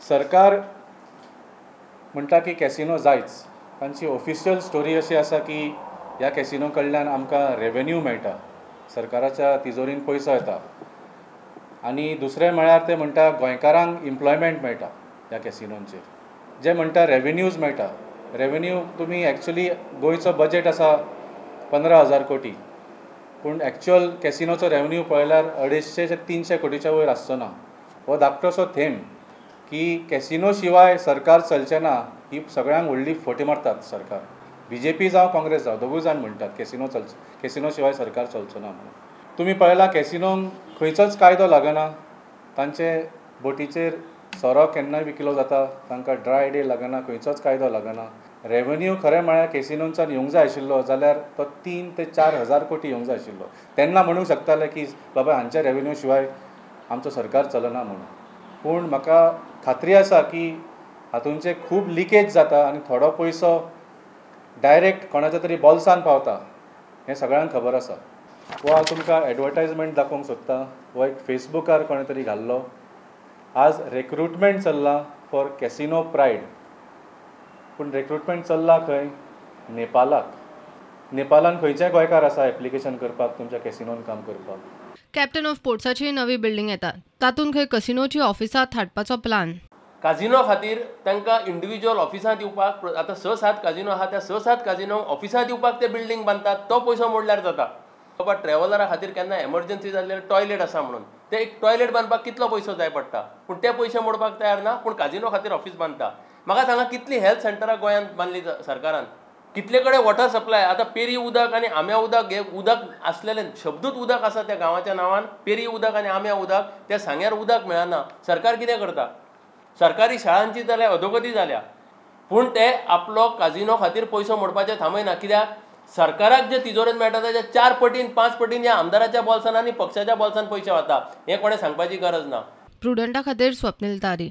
सरकार म्हणटा की कॅसिनो जायच. तांची ऑफिशियल स्टोरी अशी आसा की ह्या कॅसिनो कडल्यान आमकां रेवेन्यू मेळटा, सरकाराच्या तिजोरीन पयसो येता आनी दुसरें म्हळ्यार ते म्हणटा गोंयकारांक एम्प्लॉयमेंट मेळटा ह्या कॅसिनोंचेर. जे म्हणटा रेवेन्यूज मेळटा, रेवेन्यू तुमी एक्चुली गोंयचो बजेट आसा 15,000 कोटी, पूण एक्चुअल कॅसिनोचो रेवेन्यू पळयल्यार 250 ते 300 कोटीच्या वयर आसचो ना. हो धाकटोसो थेंब की कॅसिनो शिवाय सरकार चलचें ना ही सगळ्यांक व्हडली फटी मारतात सरकार. बीजेपी जावं काँग्रेस जावं दोगूय जाण म्हणटात कॅसिनो चलचो, कॅसिनो शिवाय सरकार चलचो ना म्हणून. तुमी पळयला कॅसिनोंक खंयचोच कायदो लागना, तांचे बोटीचेर सोरो केन्नाय विकलो जाता, तांकां ड्राय डे लागना, खंयचोच कायदो लागना. रेवेन्यू खरें म्हळ्यार कॅसिनोंच्यान येवंक जाय आशिल्लो जाल्यार तो 3 ते 4 हजार कोटी येवंक जाय आशिल्लो. तेन्ना म्हणूंक शकताले की बाबा हांच्या रेवेन्यू शिवाय आमचो सरकार चलना म्हणून. पूण म्हाका खात्री आसा की हातूंचे खूब लिकेज जाता आनी थोडो पयसो डायरेक्ट कोणाच्या तरी बोल्सान पावता हें सगळ्यांक खबर आसा. हो हांव तुमकां एडवर्टायजमेंट दाखोवंक सोदतां. हो एक फेसबुकार कोणें तरी घाल्लो. आज रेक्रुटमेंट चल्लां फॉर कॅसिनो प्रायड, पूण रेक्रुटमेंट चल्लां खंय? नेपालाक. नेपालान खंयचे गोंयकार आसा एप्लिकेशन करपाक तुमच्या कॅसिनोन काम करपाक? कॅप्टन ऑफ पोर्ट्साची नवी बिल्डिंग येता, तातूंत खंय कसिनोची ऑफिसां थाटपाचो प्लान. काजिनो खातीर तांकां इंडिविज्युअल ऑफिसां दिवपाक आतां 6-7 काजिनो आहा, त्या 6-7 काजिनो ऑफिसां दिवपाक ते बिल्डींग बांदतात, तो पयसो मोडल्यार जाता. बाबा ट्रॅव्हलरा खातीर केन्ना एमर्जन्सी जाल्यार टॉयलेट आसा म्हणून ते एक टॉयलेट बांदपाक कितलो पयसो जाय पडटा, पूण ते पयशे मोडपाक तयार ना, पूण काजिनो खातीर ऑफिस बांदता. म्हाका सांगा कितली हेल्थ सेंटरां गोंयांत बांदली सरकारान, कितले कडेन वॉटर सप्लाय. आतां पेरी उदक आनी आम्या उदक हे उदक आसलेलें शब्दूच उदक आसा त्या गांवाच्या नांवान, पेरी उदक आनी आम्या उदक, त्या सांग्यार उदक मेळना. सरकार कितें करता? सरकारी शाळांची जाल्यार अधोगती जाल्या, पूण ते आपलो काजिनो खातीर पयसो मोडपाचें थांबयना. कित्याक? सरकाराक जे तिजोरेन मेळटा ताच्या 4 पटीन 5 पटीन ह्या आमदाराच्या बोल्सान आनी पक्षाच्या बोल्सान पयशे वता, हें कोणें सांगपाची गरज ना. प्रुडंटा खातीर स्वप्नील तारी.